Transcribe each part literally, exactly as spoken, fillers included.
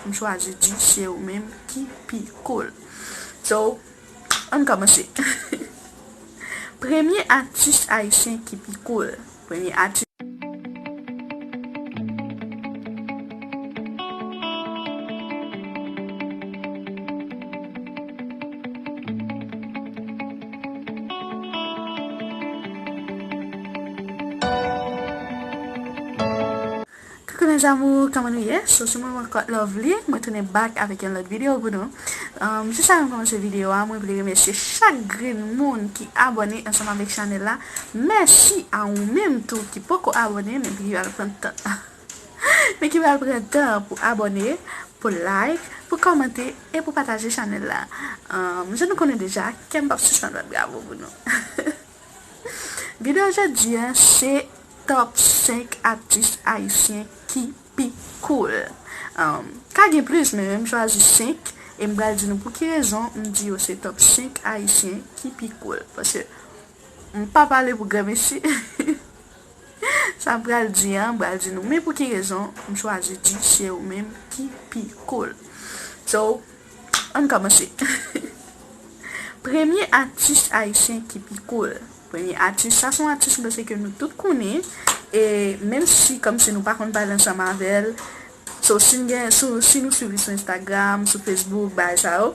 M chwazi di se ou menm ki pi cool. So, ann kòmanse. Premye atis ayisyen ki pi cool. Premye atis. Coucou mes amours, kòman nou ye? So, se mwen ankò Lovely, mwen tounen back avèk yon lòt videyo pou nou. Um, jis avan m kòmanse videyo a, mwen vle remèsye chak grenn moun ki abòne ansanm avèk chanèl la. Mèsi a ou menm tou ki poko abòne, men ki pral pran tan. Men ki pral pran tan pou abòne, pou like, pou kòmante e pou pataje chanèl la. Um, jan nou konnen deja, kè m p ap sispann bat bravo pou nou. Videyo jodi a, se top senk atis ayisyen ki pi cool. Um, ka gen plis, men m chwazi senk, e m pral di nou pou ki rezon m di yo se top senk ayisyen ki pi cool. Paske m pa pale pou granmesi. Sa m pral di a, m pral di nou. Men pou ki rezon m chwazi di se ou menm ki pi cool. So, ann kòmanse. Premye atis ayisyen ki pi cool. Premye atis, sa se yon atis m panse ke nou tout konnen. E menm si kòmsi nou pa konn pale ansanm avè l, so, si n gen, sou, si nou swiv li sou Instagram, sou Facebook, bagay sa yo,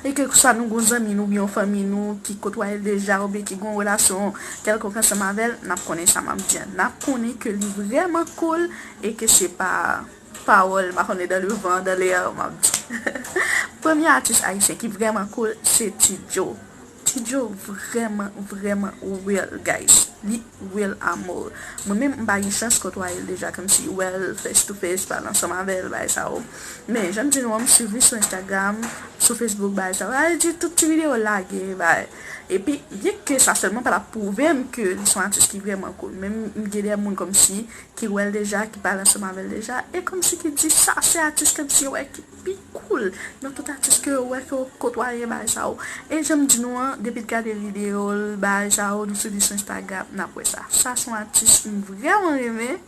e ke swa nou gon zanmi nou oubyen yon fanmi nou ki kotwaye l deja oubyen ki gon relasyon kèlkonk ansanm avè l, n ap konnen sa m ap di a. N ap konnen ke li vrèman cool e ke se pa pawòl, m pa konnen dans le vent, dans l'air, m ap di. Premye atis ayisyen ki vrèman cool, se Ti Joe. Ti Joe vrèman, vrèman real, guys. Li real amour. Mwen menm, m pa gen chans kotwaye l deja, kòmsi wè l face to face, pale ansanm avè l, bagay sa yo. Men, jan m di nou an, m swiv li sou Instagram, sou Facebook, bagay sa yo. Sa vle di, tout ti videyo l lage, bagay. Epi, byen ke sa sèlman pa t ap pwouve m ke li se yon atis ki vrèman cool. Men m gen de moun kòmsi ki wè l deja, ki pale ansanm avè l deja, e kòmsi ki di sa se atis kòmsi yo wè ki pi cool nan tout atis ke yo wè ke yo kotwaye bagay sa yo. E jan m di nou an, depi n gade videyo l, bagay sa yo, nou swiv li sou Instagram, n ap wè sa. Sa se yon atis m vrèman renmen,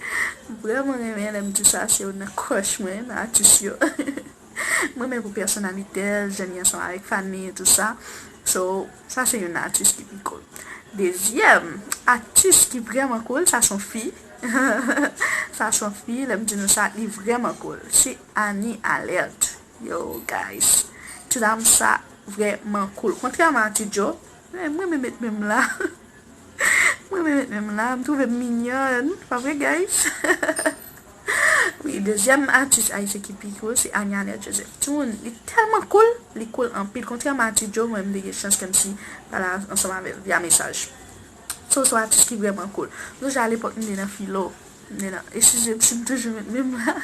m vrèman renmen, lè m di sa, se youn nan crush mwen, nan atis yo. M renmen pou pèsonalite l, jan li ansanm avèk fanmi e tou sa. So, sa se youn nan atis ki pi cool. Dezyèm atis ki vrèman cool, sa se yon fi. Sa se yon fi, lè m di nou sa, li vrèman cool. Se Annie Alerte. Yo, guys. Ti dam sa vrèman cool. Kontrèman a Ti Joe, men mwen menm met men m la. Mwen menm met men m la, m twouve m minyòn. Pa vre, guys? Wi, dezyèm atis ayisyen ki pi cool, se Annie Alerte Joseph. Timoun, li tèlman cool, li cool anpil. Kontrèman a Ti Joe, mwen, m te gen chans kòmsi pale ansanm avè l via mesaj. So, se yon atis ki vrèman cool. M sonje alepòk, m te nan filo. M te nan, eskize m si m toujou met men m la.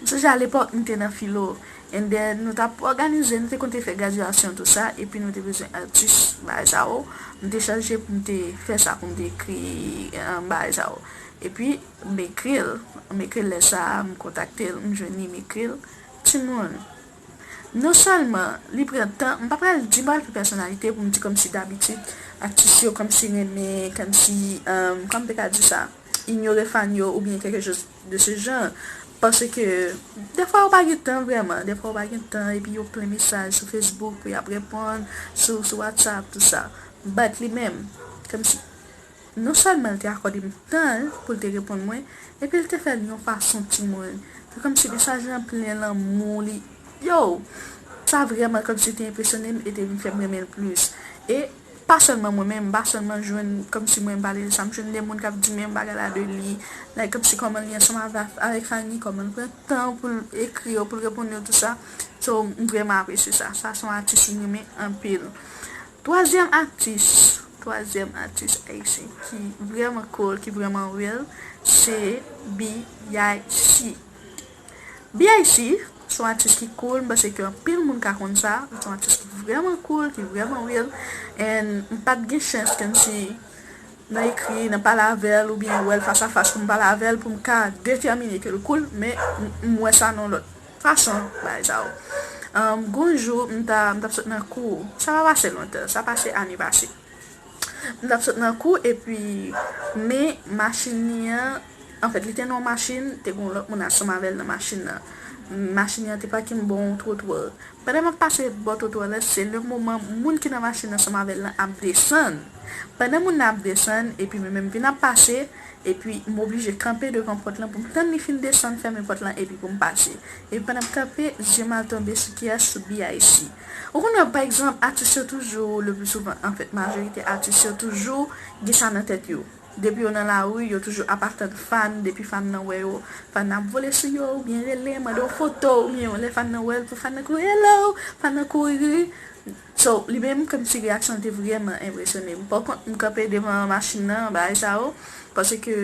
M sonje alepòk, m te nan filo. And then, nou t ap òganize, nou te konte fè gradyasyon, tou sa, epi nou te bezwen atis, bagay sa yo. M te chanje pou m te fè sa, pou m te ekri, um, bagay sa yo. Epi, m ekri l. M ekri l lè sa a, m kontakte l, m jwenn li, m ekri l. Timoun, non sèlman li pran tan, m pa pral di, m pa pral fè pèsonalite pou m di kòmsi dabitid, atis yo kòmsi renmen, kòmsi, um, kòman m te ka di sa, inyore fan yo oubyen quelque chose de ce genre. Paske, dèfwa yo pa gen tan vrèman, dèfwa yo pa gen tan, epi yo plen mesaj sou Facebook pou y ap reponn, sou, sou WhatsApp, tou sa. But li menm, kòmsi, non sèlman l te akòde m tan l pou l te reponn mwen, epi l te fè l yon fason timoun. Se kòmsi mesaj lan plen lanmou, li, yo, sa vrèman kòmsi te enpresyone m e te vin fè m renmen l plis. E pa sèlman mwen menm, m pa sèlman jwenn, kòmsi mwen m pale de sa, m jwenn de moun k ap di menm bagay la de li, like, kòmsi kòman li ansanm avè, avèk fanmi, kòman l pran tan pou l ekri yo, pou l reponn yo, tou sa. So, m vrèman apresye sa. Sa se yon atis m renmen anpil. Twazyèm atis, twazyèm atis ayisyen ki vrèman cool, ki vrèman real, se B I C. B I C, se yon atis ki cool, m panse ke anpil moun ka konn sa. Se yon atis ki vrèman cool, ki vrèman real. And m pa t gen chans kòmsi nan ekri, nan pale avè l oubyen wè l fas a fas pou m pale avè l, pou m ka detèmine ke l cool, men m, m wè sa nan lòt fason, bagay sa yo. Um, gon jou, m ta, m t ap sot nan kou. Sa pa pase lontan, sa pase ane pase. M t ap sot nan kou, epi, men machin li an, anfèt, li te nan yon machin, te gon lòt moun ansanm avè l nan machin nan. machin nan te pake m bò yon twotwa. Pandan m ap pase bò twotwa la, se le moman moun ki nan machin ansanm avè l lan ap desann. Pandan moun nan ap desann, epi mwen menm vin ap pase, epi m oblije kanpe devan pòt lan pou m tann li fin desann, fèmen pòt lan, epi pou m pase. Epi pandan m kanpe, zye m al tonbe sou kiyès? Sou B I C. Ou konn wè, pa egzanp, atis yo toujou, le pli souvan, anfèt, majorite atis yo toujou gen sa nan tèt yo. Depi yo nan lari, yo toujou ap atann fan, depi fan nan wè yo, fan nan ap vole sou yo, oubyen rele, mande yon foto, oubyen lè fan nan wè l, pou fan nan kouri, "Hello!" Fan nan kouri. So, li menm, kòmsi reyaksyon l te vrèman enpresyone m. Pakont, m kanpe devan machin nan, bagay sa yo, paske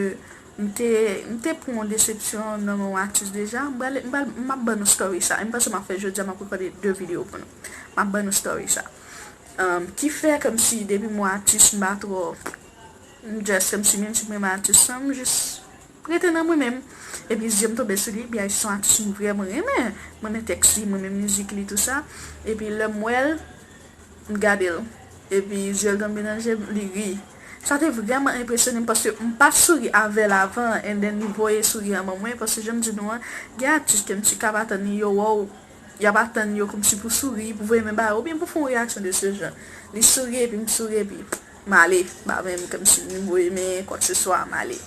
m te, m te pran yon desepsyon nan men yon atis deja. M pral, m pral, m ap ban nou story sa. M panse m ap fè jodi a, m ap rekòde de videyo pou nou. M ap ban nou story sa. Um, ki fè kòmsi depi m wè atis, m pa twò, m just kòmsi menm si m renmen atis lan, m jis rete nan mwen menm. Epi zye m tonbe sou li, B I C se yon atis m vrèman renmen. M renmen tèks li, m renmen mizik li, tou sa. Epi lè m wè l, m gade l. Epi zye l tonbe nan je m, li ri. Sa te vrèman enpresyone m, paske m pa t souri avè l avan, and then li voye souri an ban mwen, paske jan m di nou an, gen atis ke m ti ka pa tann li, yo wè w, y ap atann yo kòmsi pou souri, pou voye men ba yo, oubyen pou fè yon reyaksyon de se jan. Li souri epi m souri epi m ale, ba menm kòmsi li voye men, kwakseswa, m ale.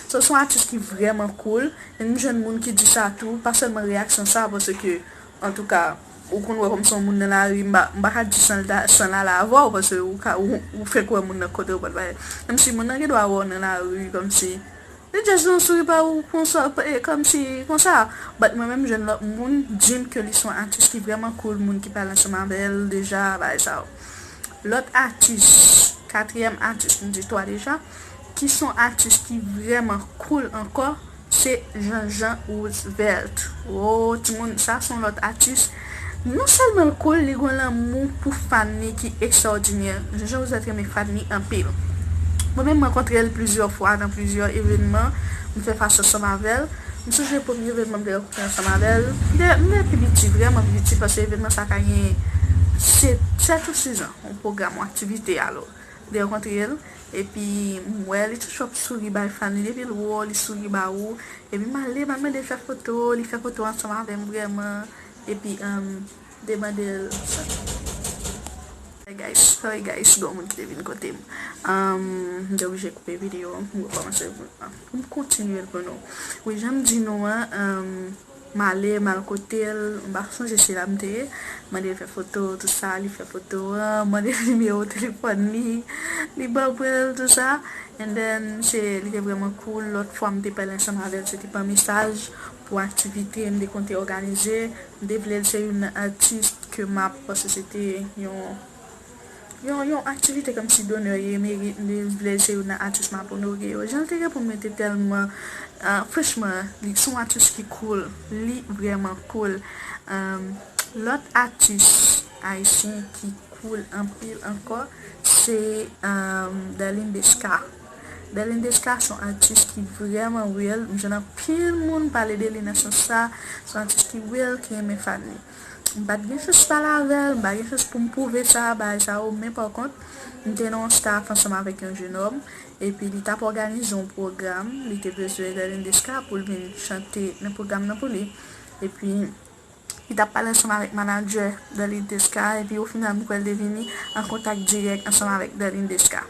So, se yon atis ki vrèman cool, e m jwenn moun ki di sa tou, pa sèlman reyaksyon sa, paske, antouka, ou konn wè kòmsi yon moun nan lari, m pa, m pa ka di san l ta, san l ale avè w, paske ou ka, ou, ou fèk wè moun nan kote ou pa t bay. Menm si moun nan gen dwa wè w nan lari, kòmsi, li just gen yon souri pa ou, konsa, e, kòmsi, konsa. But mwen menm, jwenn lòt moun di m ke li se yon atis ki vrèman cool, moun ki pale ansanm avè l deja, bagay sa yo. Lòt atis, katriyèm atis, m di twa deja, ki se yon atis ki vrèman cool ankò, se Jean-Jean Roosevelt. Oh, timoun, sa se yon lòt atis. Non sèlman l cool, li gen lanmou pou fan li ki ekstraòdinè. Jean-Jean Roosevelt renmen fan li anpil. Mwen menm, m rankontre l plizyè fwa nan plizyè evènman. M fè fas ansanm avè l. M sonje premye evènman m te rankontre ansanm avè l. M te, m te pi piti, vrèman pi piti, paske evènman sa ka gen se, sèt ou sis an, yon pwogram, yon aktivite, alò. M te rankontre l, epi m wè li toujou ap souri bay fan li, depi l wè w, li souri ba ou. Epi m ale, m al mande l fè foto, li fè foto ansanm avè m vrèman. Epi, um, m te mande l, sorry guys, sorry guys, gen yon moun ki te vin kote m. Um, m te oblije koupe videyo, m rekòmanse l pou, pou m kontinye l pou nou. Wi, jan m di nou an, um, m ale, m al kote l, m pa sonje se la m te ye, m mande l fè foto, tou sa, li fè foto an, m mande l nimewo telefòn li, li ban mwen l, tou sa. And then, se, li te vrèman cool. Lòt fwa m te pale ansanm avè l, se te pa mesaj pou aktivite m te konte òganize. M te vle l se youn nan atis ke m ap, paske se te yon, yon, yon aktivite kòmsi donè e merit, m te vle l se youn nan atis m ap onore yo. Jan l te reponn mwen te tèlman, ah, franchman, li se yon atis ki cool. Li vrèman cool. Um, lòt atis ayisyen ki cool anpil ankò, se, um, Darline Desca. Darline Desca se yon atis ki vrèman real. M jwenn anpil moun pale de li nan sans sa. Se yon atis ki real, ki renmen fan li. M pa t gen chans pale avè l, m pa gen chans pou m pwouve sa, bagay sa yo, men pa kont, m te nan yon staff ansanm avèk yon jenòm, epi li t ap òganize yon pwogram, li te bezwen Darline Desca pou l vin chante nan pwogram nan pou li. Epi, li t ap pale ansanm avèk manadjè Darline Desca, epi ofinal, m kwè l te vini an kontak dirèk ansanm avèk Darline Desca.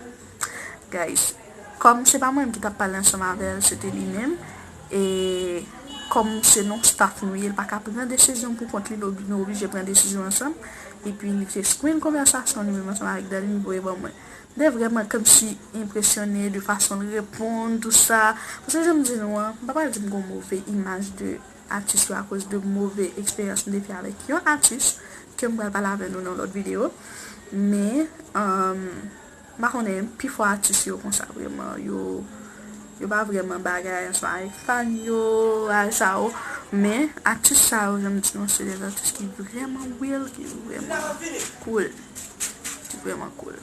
Guys, kòm se pa mwen menm ki t ap pale ansanm avè l, se te li menm. E kòm se nan staff nou ye, li pa ka pran desizyon pou kont li, nou, nou oblije pran desizyon ansanm. Epi li te screen konvèsasyon li menm ansanm avèk Darline, li voye ban mwen. M te vrèman kòmsi enpresyone de fason l reponn, tou sa. Paske jan m di nou an, m pa pral di m gen yon move imaj de atis yo akoz de move eksperyans m te fè avèk yon atis ke m pral pale avè nou nan lòt videyo. Men, um, m pa konnen, pifò atis yo konsa vrèman, yo, yo pa vrèman bagay ansanm avèk fan yo, bagay sa yo. Men, atis sa yo, jan m di nou, se de atis ki vrèman real, ki vrèman cool. Ki vrèman cool.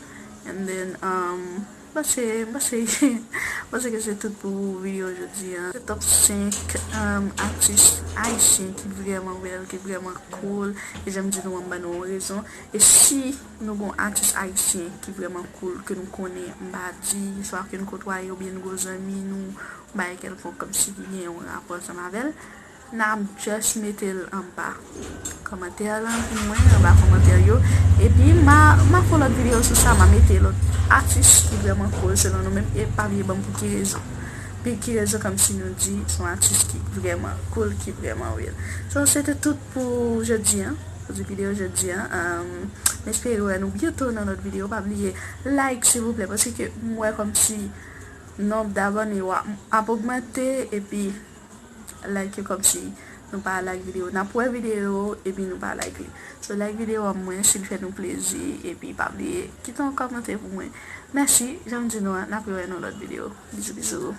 And then, um, m panse, m panse, m panse ke se tout pou videyo jodi a. Se top senk, um, atis ayisyen ki vrèman real, ki vrèman cool. E jan m di nou an, m ban nou yon rezon. E si nou gon atis ayisyen ki vrèman cool, ke nou konnen, m pa di, swa ke nou kotwaye oubyen nou gon zanmi nou, bagay kèlkonk kòmsi ki gen yon rapò ansanm avè l, N a just mete l anba kòmantè lan pou mwen, anba kòmantè yo. Epi m a, m a fè lòt videyo sou sa, m a mete lòt atis ki vrèman cool selon nou menm, e pa bliye ban m pou ki rezon. Pou ki rezon, kòmsi nou di se yon atis ki vrèman cool, ki vrèman real. So, se te tout pou jodi an, pou videyo jodi an. Um, m espere wè nou byento nan lòt videyo. Pa bliye like, silvouplè, paske m wè kòmsi nonb dabòne yo ap ogmante, epi like yo kòmsi nou pa like videyo. N ap wè videyo epi nou pa like li. So, like videyo an mwen si l fè nou plezi, epi pa bliye kite yon kòmantè pou mwen. Mèsi, jan m di nou an, n ap rewè nan lòt videyo. Bizou, bizou.